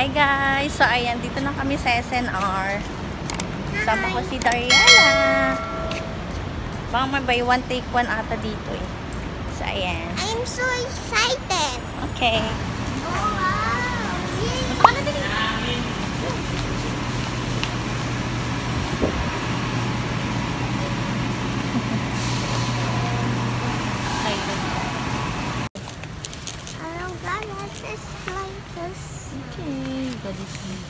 Hi guys! So ayan, dito na kami sa SNR. Sama ko si Dariela. Baka may buy one take one ata dito eh. So ayan. I'm so excited. Okay. Oh, wow. Gusto ka na din. Okay, that is nice.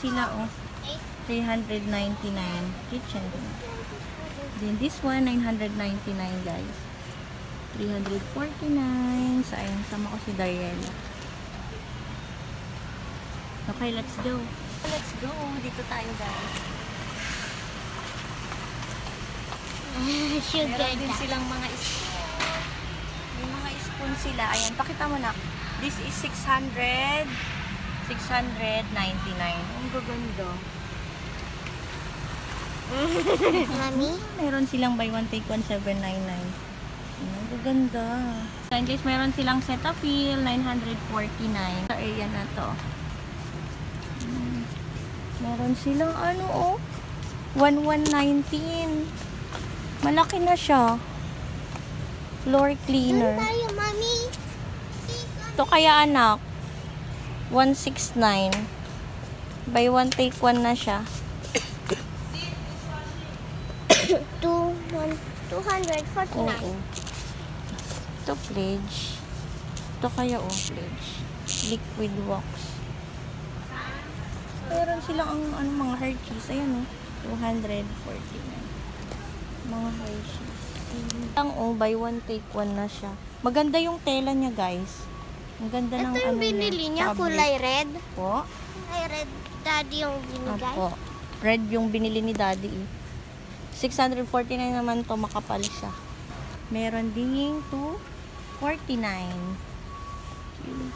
Sila oh, 399 kitchen. Then this one 999 guys. 349. So ayun, sama ko si Dariela. Okay, let's go. Let's go. Dito tayo guys. Meron din silang mga spoon. May mga spoon sila. Ayan, pakita mo na. This is 600. 699. Ang gaganda. Mami? Meron silang buy one take one 799. Ang gaganda. And guys, meron silang Cetaphil 949. Sa area na to. Meron silang ano oh. 1119. Malaki na siya. Floor cleaner. Doon tayo, Mami. Ito kaya anak. 169. Buy one take one na siya. 249. Oo. Ito pledge. Ito kaya oh pledge. Liquid wax. Meron silang ang mga Hershey's. Ayan oh. 249. Mga Hershey's. Ang oh, buy one take one na siya. Maganda yung tela niya guys. Ang ganda ng Ito yung binili niya, fabric. kulay red. Po. Kulay red, daddy yung binigay. Opo. Red yung binili ni daddy eh. 649 naman to, makapal siya. Meron ding 249. Ang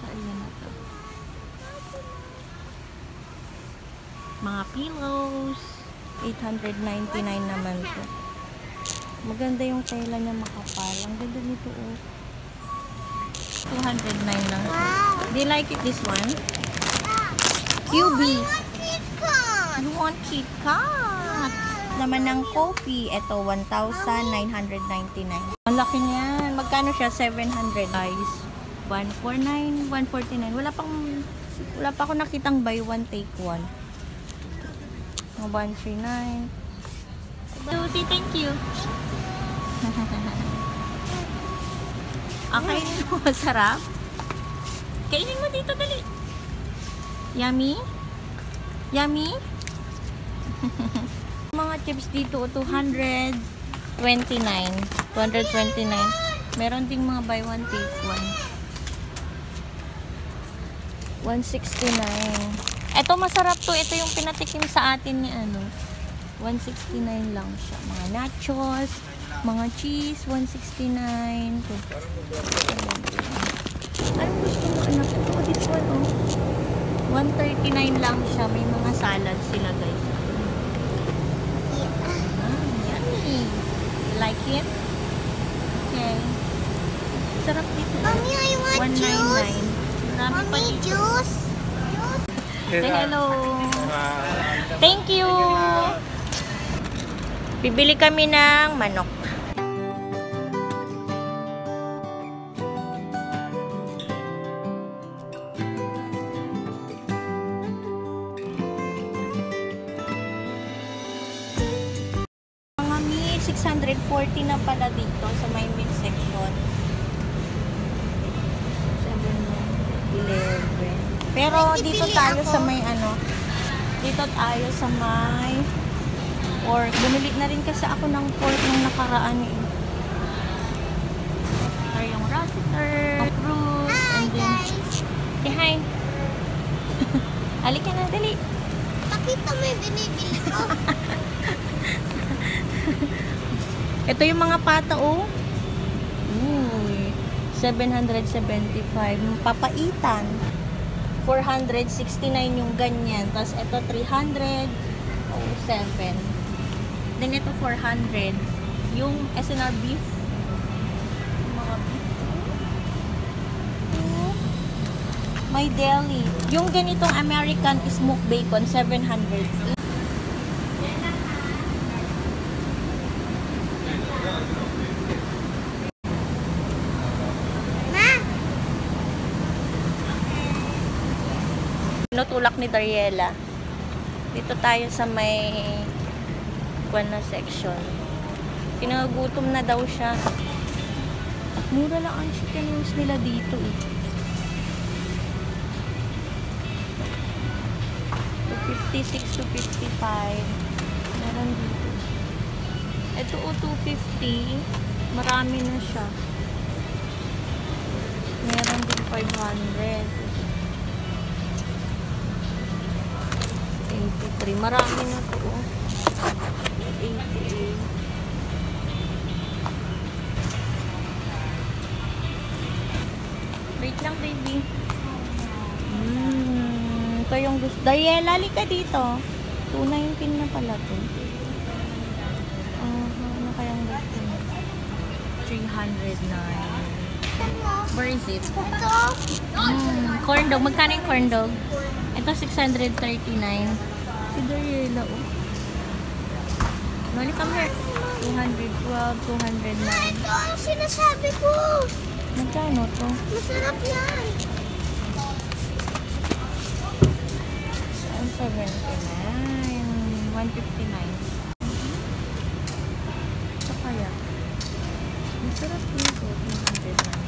saan yan na to? Mga pillows. 899 naman to. Maganda yung tela niya, makapal. Ang ganda nito oh. 209 lang. Wow. Do you like it, this one? QB. You want Kit Kat? Naman ng coffee. Ito, 1,999. Ang laki niyan. Magkano siya? 700 guys. 149, 149. Wala pa ako nakitang buy one take one. 139. Susie, thank you. Okay, masarap. Kainin mo dito, dali. Yummy? Yummy? Mga chips dito, 229. 229. Meron ding mga buy one take one. 169. Ito masarap to. Ito yung pinatikim sa atin ni ano. 169 lang siya. Mga nachos, mga cheese, 169. Anong gusto mo anak? Oh, this one oh. 139 lang siya. May mga salad sila guys. Yummy. You like it? Okay. Sarap dito. Mommy, I want 199. juice. Marami pa Mommy, dito. juice. Say hello. Thank you. Bibili kami ng manok. Mga mi, 640 na pala dito sa may mid section. 7-11. Pero dito tayo sa may ano, dito tayo sa may pork. Bumili na rin kasi ako ng pork nung nakaraan eh. Ito yung roaster, fruits, and then say hi. Halika na, dali. Pakita mo yung binibili ko. Ito yung mga pata oh. Uy, 775. Papaitan. 469 yung ganyan. Tapos ito 307. Then ito 400. Yung SNR beef. Yung mga beef. May deli. Yung ganitong American smoked bacon, 700. Ma! Tinutulak ni Dariela. Dito tayo sa may na section. Pinagutom na daw siya. Mura lang ang chicken wings nila dito eh. 256 to 55. Meron dito. Ito o 250. Marami na siya. Meron din 500. 83. Marami na to oh. 88. Wait lang, baby. Ito yung gusto. Dariela, halika dito. 219 na pala to. Ano kayang gusto mo? 309. Where is it? Ito. Corn dog. Magkano yung corn dog? Ito, 639. Si Dariela, oh. Mali come here. 212, 209. Ito ang sinasabi ko. Magkano to? Masarap yan. 179. 159. Ito kaya. Masarap nito. 209.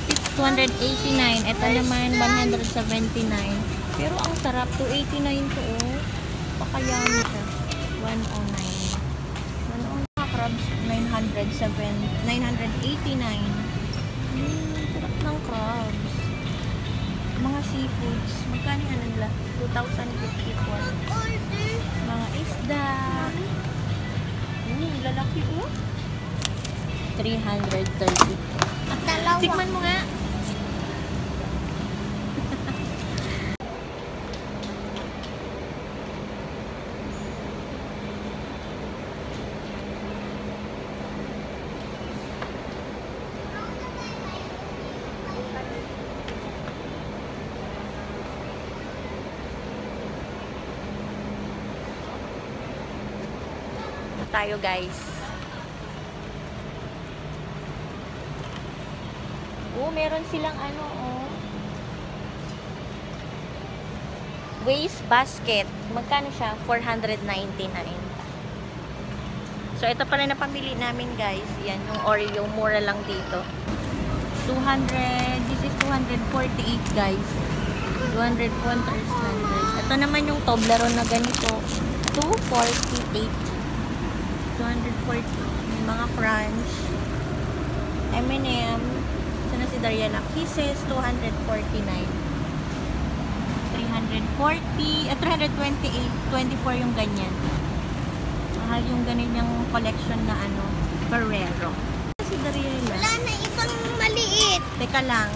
Ito 289. Ito naman 179. Pero ang sarap. 289 to oh. Pakayaan siya. 109. 109 crabs. 989. Sarap ng crabs. Mga seafoods. Magkano ano nila? 2,054. Order. Mga isda. Lalaki oh. 330. Dalawa. Tikman mo nga. Tayo guys. Oh, meron silang ano oh. Waste basket. Magkano siya? 499. So ito pala na pamili namin guys. Yan yung Oreo, mura lang dito. 200, this is 248 guys. 200 pointers. Ito naman yung Toblerone na ganito. 248. 240. May mga crunch. M&M. Sana si Dariela. Kisses, 249. 340. 328. 24 yung ganyan. Mahal yung ganyan collection na ano. Ferrero. Si Dariela. Wala na ibang maliit. Teka lang.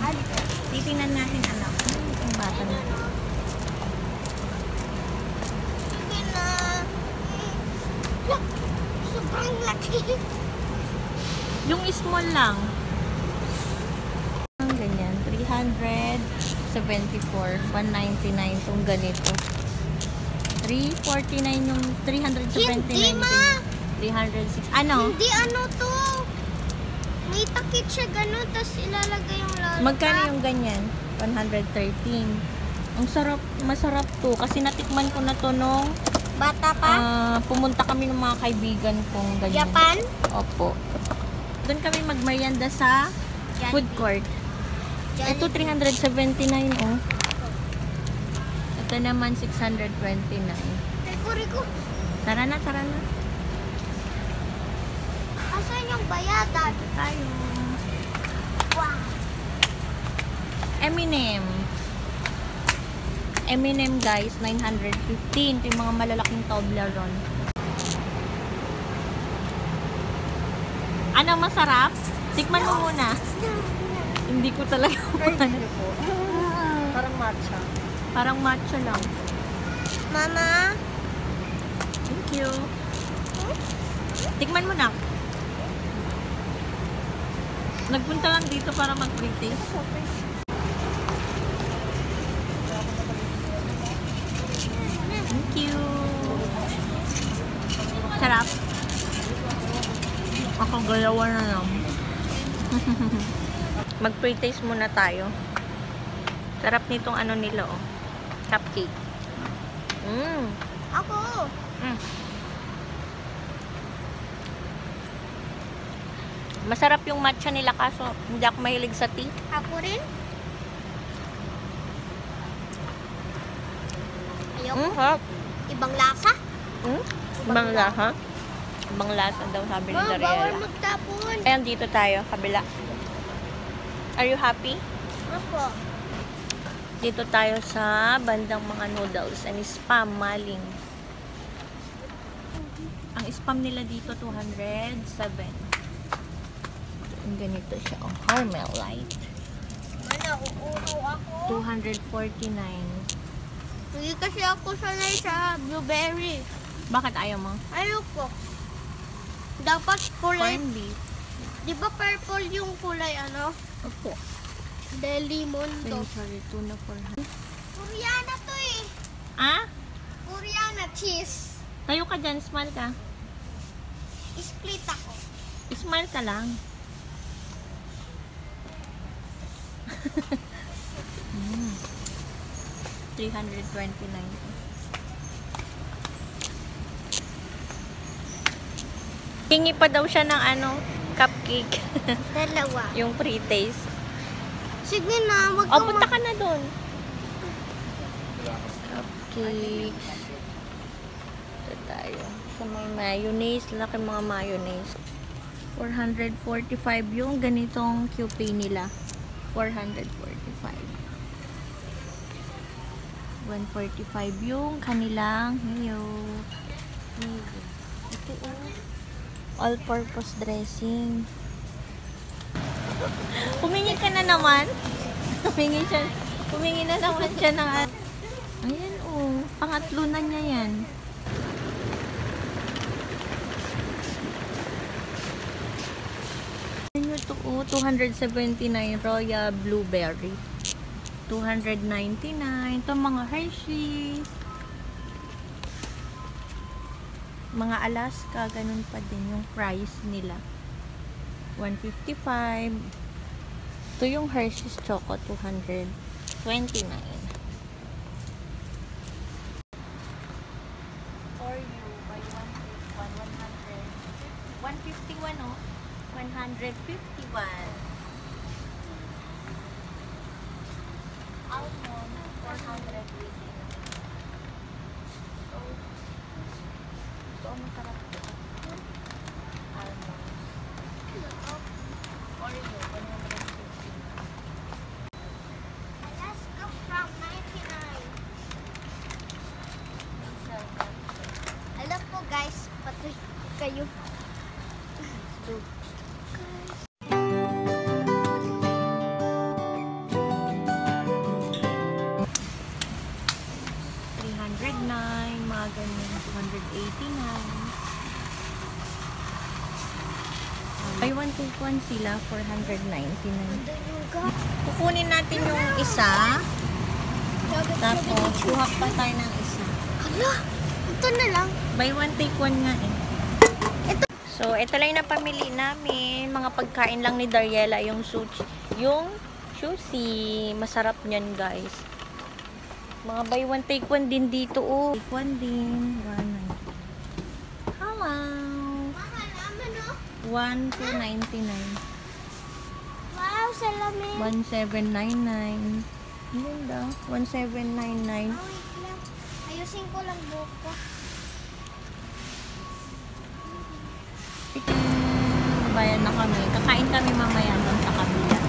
Titingnan natin anak. Ang bata na. Sige na. Look, sobrang laki. Yung small lang. Ang ganyan. 374. 199 itong ganito. 349 yung 379. Hindi, ma. 306. Ano? Hindi ano to. May takip siya ganun, tapos ilalagay yung lollipop. Magkano yung ganyan? 113. Ang sarap, masarap to. Kasi natikman ko na to nung Bata pa? pumunta kami ng mga kaibigan kong ganyan. Japan? Opo. Doon kami magmerienda sa food court. Ito 379 oh. Ito naman 629. Rico. Tara na, tara na. Asan yung bayadan? Tayo. Wow. M&M. M&M guys, 915. Ito yung mga malalaking Toblerone. Ano masarap? Tikman mo muna. Hindi ko talaga Parang matcha. Parang matcha lang. Mama? Thank you. Tikman mo na. Nagpunta lang dito para mag-pre-taste. Thank you. Sarap. Ako galawa na lang. Mag-pre-taste muna tayo. Sarap nitong ano nila, oh. Cupcake. Ako. Masarap yung matcha nila kaso hindi ako mahilig sa tea. Ako rin. Ayoko. Sarap. Ibang lasa. Ibang lasa? Ibang lasa daw sabi ni Bawal Dariela. magtapon. Ayan, dito tayo, kabila. Are you happy? Ako. Dito tayo sa bandang mga noodles and spam maling. Ang spam nila dito 207. Ang ganito siya, oh, Carmelite. Mana, uuhaw ako. 249. Hindi kasi ako sanay sa blueberry. Bakit ayaw mo? Ayoko. Dapat kulay. Corn beef. Di ba purple yung kulay ano? Opo. Lemon to. Sorry, tuna for Koreana to eh. Ah? Koreana cheese. Tayo ka dyan, smile ka. Split ako. Smile ka lang. 329. Hingi pa daw siya ng ano, cupcake. Dalawa. Yung pre-taste. Sige na, Oh, punta ka na doon. Cupcakes. Ito tayo. Sa may mayonnaise. Laki mga mayonnaise. 445 yung ganitong QP nila. 445. 145 yung kanilang ito all-purpose dressing. Humingi ka na naman. Humingi na naman siya ng ayan, oh, pangatlo na niya yan. Ano ito, oh, 279 Royal Blueberry. 299. Ito mga Hershey's. Mga Alaska, ganun pa din yung price nila. 155. Ito yung Hershey's Choco, 229. For you, by 151, 100. 151, oh. 151. Almond, 480. So, masarap ito. Almond. Oreo, 150. Alaska from 99. Alam po guys, patuloy kayo. Mga ganyan, 289. Buy one take one sila, 499. Kukunin natin yung isa. Tapos, kuha pa tayo ng isa. Hala, ito na lang. Buy one take one nga eh. So, ito lang yung napamili namin. Mga pagkain lang ni Dariela, yung sushi. Yung sushi. Masarap niyan, guys. Mga buy one take one din dito, oh. Take one din. 190. Hello. Mahal naman oh. 1,299. Wow, salamin. 1,799. Ganda. 1,799. Oh, wait lang. Ayusin ko lang buko. Bayan na kami. Kakain kami mamaya doon sa kabila.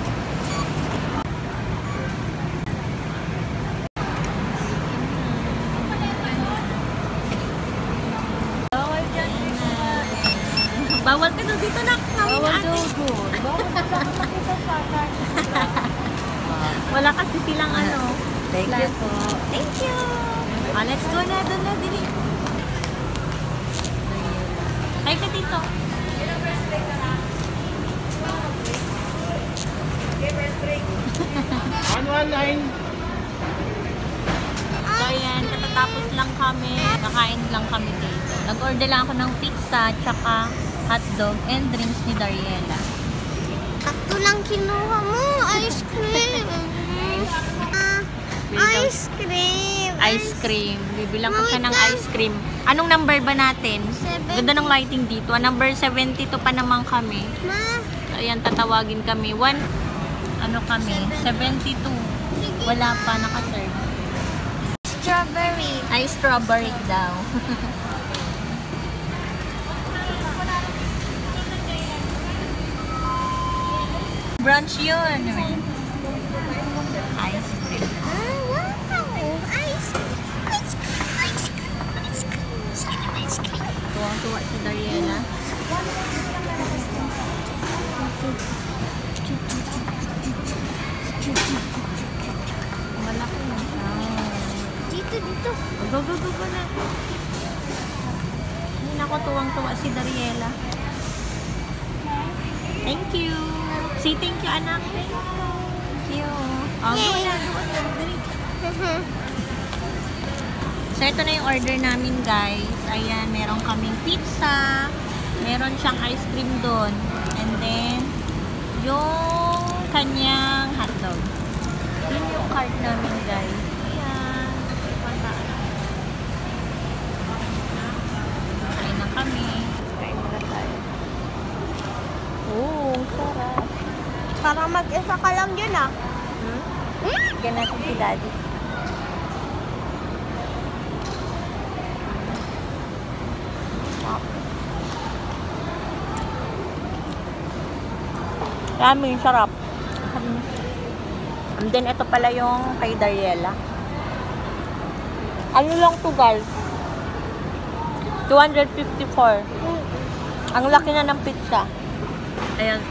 Bawal ka daw dito na. Bawal daw doon. Bawal daw makita sa akin. Wala kasi silang ano. Thank you po. Thank you. Let's go na. Doon na, dili. Ay, ka dito. Online. So, ayan. Katatapos lang kami. Kakain lang kami dito. Nag-order lang ako ng pizza, tsaka hotdog, and drinks ni Dariela. Sakto lang kinuha mo. Ice cream. Ice cream. Ice cream. Bibilang ko siya ng ice cream. Anong number ba natin? 70. Ganda ng lighting dito. Number 72 pa naman kami. Ma, So, ayan, tatawagin kami. Ano kami? 72. Wala pa nakaserve. strawberry. Ay, strawberry daw. Brunch yun. Ice cream. Wow. Ice cream. Tuwang-tuwa si Dariela. Malaki na siya. Dito. Go na. Hindi na ako tuwang-tuwa si Dariela. Thank you. Say thank you, anak. Thank you. Oh, go na. Dali. So, ito na yung order namin, guys. Ayan, meron kaming pizza. Meron siyang ice cream doon. And then, yung kanyang hotdog. Yun yung cart namin, guys. Ayan. Kain na kami. Kain muna tayo. Oh, sarap. Parang mag-isa ka lang yun ah. Bigyan natin si Daddy. Ramen, sarap. And then, ito pala yung kay Dariela. Ano lang to, guys? 254. Ang laki na ng pizza. Ayan.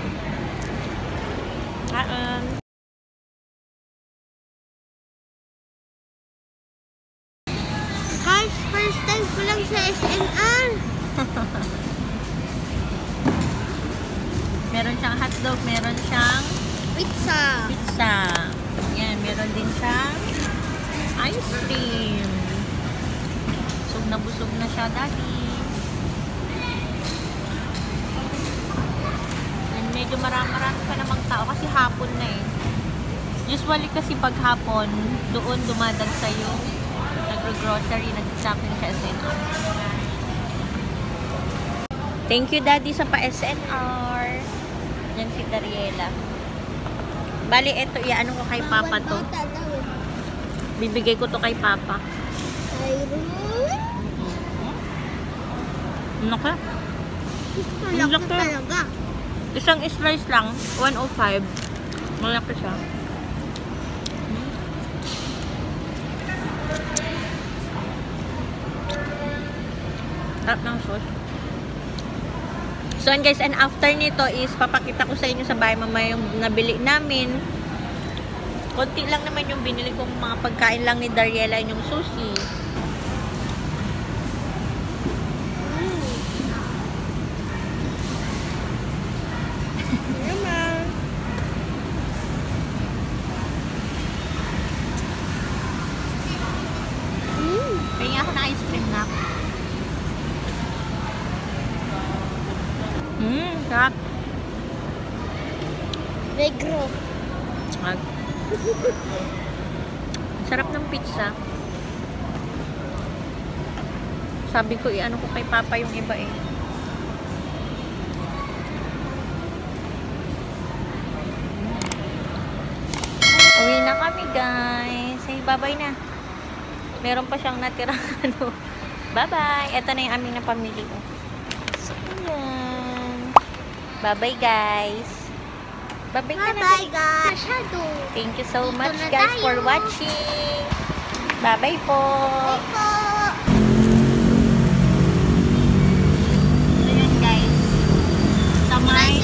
Guys, first time ko lang sa SNR. Meron siyang hotdog, meron siyang Pizza. pizza. Yan, meron din siyang ice cream. Busog na siya, Daddy. And medyo marami pa namang tao kasi hapon na eh. Usually kasi pag hapon, doon dumadag sa'yo. Nagro-grocery, nag-shopping sa SNR. Thank you, Daddy, sa pa-SNR. Yan si Dariela. Bali, eto, iano ko kay Papa to. Bata daw eh. Bibigay ko to kay Papa. Ayun. Ano ka? Malaki Laki. talaga. Isang slice lang, 105. Malaki siya. Sarap ng sauce. So, and guys, and after nito is papakita ko sa inyo sa bahay mamaya yung nabili namin. Konti lang naman yung binili kong mga pagkain lang ni Dariela, yung sushi. Kaya ako na ice cream na. Sarap. Negro. Sarap ng pizza. Sabi ko, i-ano ko kay Papa yung iba eh. Uwi na kami, guys. Say bye-bye na. Meron pa siyang natirang ano. Bye-bye. Ito na yung aming na pamili ko. So, ayan. Bye-bye, guys. Bye-bye ka na. Bye-bye, guys. Thank you so Dito much, na guys, tayo. for watching. Bye-bye po. Bye po. So, yun, guys. Sa may